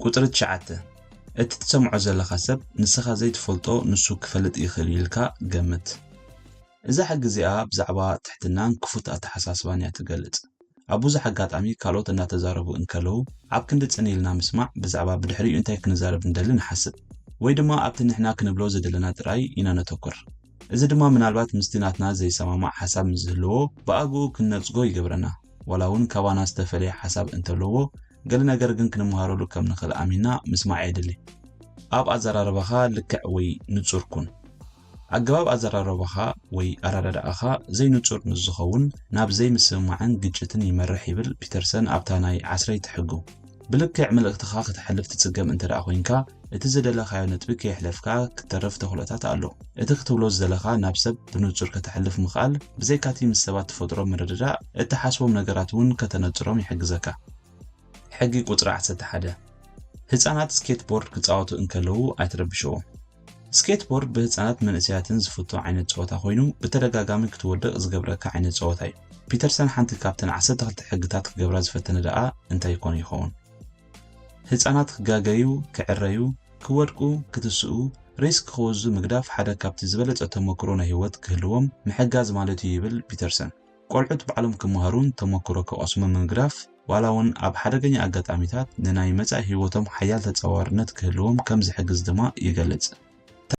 ቁጽሪ ትሽዓተ፣ እቲ ትሰምዖ ዘለኻ ሰብ ንስኻ ዘይትፈልጦ ንሱ ክፈልጥ ይኽእል ኢልካ ገምት። እዛ ሕጊ እዚኣ ብዛዕባ ትሕትናን ክፉት ኣተሓሳስባን እያ ትገልጽ። ኣብ ብዙሕ ኣጋጣሚ ካልኦት እናተዛረቡ እንከለዉ ኣብ ክንዲ ጽን ኢልና ምስማዕ ብዛዕባ ብድሕሪኡ እንታይ ክንዛረብ እንደሊ ንሓስብ፣ ወይ ድማ ኣብቲ ንሕና ክንብሎ ዝደለና ጥራይ ኢና ነተኩር። እዚ ድማ ምናልባት ምስቲ ናትና ዘይሰማማዕ ሓሳብ ምስ ዝህልዎ ብኣግኡ ክንነጽጎ ይገብረና። ዋላ እውን ካባና ዝተፈለየ ሓሳብ እንተለዎ፣ ገለ ነገር ግን ክንመሃረሉ ከም ንኽእል ኣሚንና ምስማዕ የድሊ። ኣብ ኣዘራርባኻ ልክዕ ወይ ንጹር ኩን። ኣገባብ ኣዘራርባኻ ወይ ኣረዳድኣኻ ዘይንጹር ምስ ዝኸውን ናብ ዘይምስምማዕን ግጭትን ይመርሕ ይብል ፒተርሰን ኣብታ ናይ ዓስረይቲ ሕጉ። ብልክዕ መልእኽትኻ ክተሕልፍ ትጽገም እንተ ደኣ ኮይንካ፣ እቲ ዝደለኻዮ ነጥቢ ከየሕለፍካ ክትተርፍ ተኽእሎታት ኣሎ። እቲ ክትብሎ ዝደለኻ ናብ ሰብ ብንጹር ከተሕልፍ ምኽኣል፣ ብዘይካቲ ምስ ሰባት ትፈጥሮ ምርድዳእ፣ እትሓስቦም ነገራት እውን ከተነጽሮም ይሕግዘካ። ሕጊ ቁጽሪ ዓሰርተ ሓደ፣ ህጻናት ስኬትቦርድ ክጻወቱ እንከለዉ ኣይትረብሽዎም። ስኬትቦርድ ብህጻናት መንእሰያትን ዝፍቶ ዓይነት ጸወታ ኮይኑ፣ ብተደጋጋሚ ክትወድቕ ዝገብረካ ዓይነት ጸወታ እዩ። ፒተርሰን ሓንቲ ካብተን ዓሰርተ ክልተ ሕግታት ክገብራ ዝፈተነ ደኣ እንታይ ይኮን ይኸውን? ህጻናት ክጋገዩ፣ ክዕረዩ፣ ክወድቁ፣ ክትስኡ፣ ሪስክ ክወዙ ምግዳፍ ሓደ ካብቲ ዝበለጸ ተመክሮ ናይ ህይወት ክህልዎም ምሕጋዝ ማለት እዩ ይብል ፒተርሰን። ቆልዑት ባዕሎም ክመሃሩን ተመክሮ ክቐስሙ ምግዳፍ፣ ዋላ እውን ኣብ ሓደገኛ ኣጋጣሚታት ንናይ መጻኢ ህይወቶም ሓያል ተጻዋርነት ክህልዎም ከም ዝሕግዝ ድማ ይገልጽ።